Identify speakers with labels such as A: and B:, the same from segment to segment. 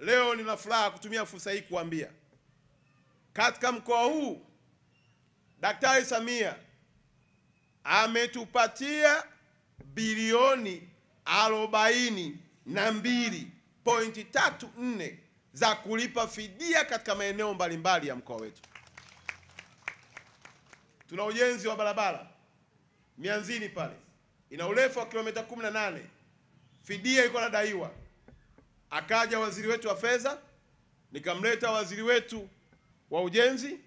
A: Leo nina furaha kutumia fursa hii kuambia katika mkoa huu Daktari Samia ametupatia bilioni 42.34 za kulipa fidia katika maeneo mbalimbali ya mkoa wetu. Tuna ujenzi wa barabara Mianzini pale, ina urefu wa kilomita 18, fidia iko inadaiwa. Akaja waziri wetu wa fedha, nikamleta waziri wetu wa ujenzi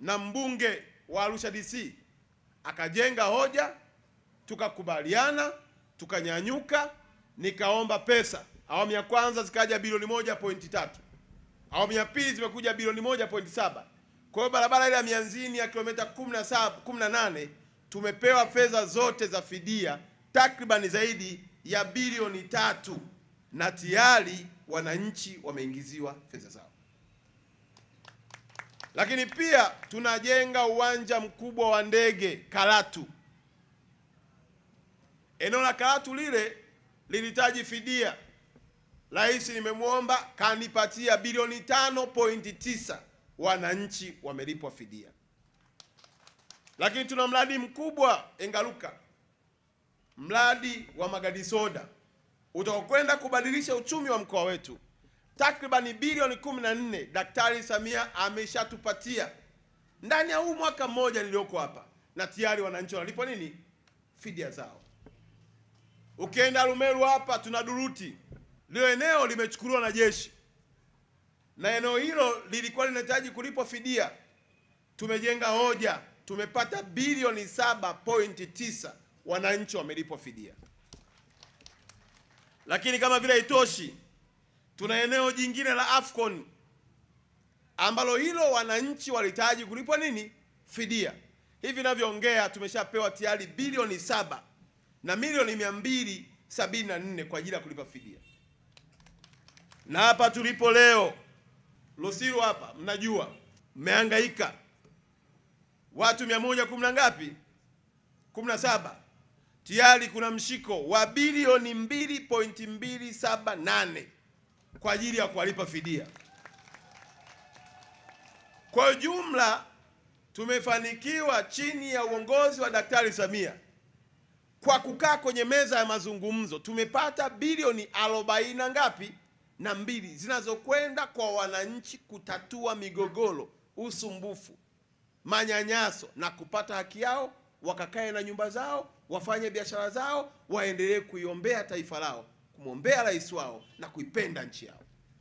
A: na mbunge wa Arusha DC, akajenga hoja, tukakubaliana, tukanyanyuka, nikaomba pesa. Awamu ya kwanza zikaja bilioni 1.3, awamu ya pili zimekuja bilioni 1.7. Kwa hiyo barabara ile ya Mianzini ya kilomita 18 tumepewa fedha zote za fidia takriban zaidi ya bilioni 3, na tayari wananchi wameingiziwa fedha zao. Lakini pia tunajenga uwanja mkubwa wa ndege Karatu. Eneo la Karatu lile lilihitaji fidia. Rais nimemuomba kanipatia bilioni 5.9, wananchi wamelipwa fidia. Lakini tuna mradi mkubwa Engaruka, mradi wa magadi soda utakwenda kubadilisha uchumi wa mkoa wetu. Takriban bilioni 14 Daktari Samia ameshatupatia ndani ya huu mwaka mmoja nilioko hapa, na tayari wananchi wanalipwa nini? Fidia zao. Ukienda Rumeru hapa tuna Duruti, leo eneo limechukuliwa na jeshi, na eneo hilo lilikuwa linahitaji kulipwa fidia. Tumejenga hoja, tumepata bilioni 7.9, wananchi wamelipwa fidia. Lakini kama vile haitoshi, tuna eneo jingine la Afcon ambalo hilo wananchi walihitaji kulipwa nini? Fidia. Hivi ninavyoongea tumeshapewa tayari bilioni 7 na milioni 274 kwa ajili ya kulipa fidia. Na hapa tulipo leo Losiru hapa, mnajua mmehangaika watu 110 na ngapi? 17. Tayari kuna mshiko wa bilioni 2.278 kwa ajili ya kuwalipa fidia. Kwa jumla tumefanikiwa chini ya uongozi wa Daktari Samia kwa kukaa kwenye meza ya mazungumzo tumepata bilioni 40 na ngapi? Na 2 zinazokwenda kwa wananchi kutatua migogoro, usumbufu, manyanyaso na kupata haki yao, wakakae na nyumba zao, wafanye biashara zao, waendelee kuiombea taifa lao, kumwombea rais wao na kuipenda nchi yao.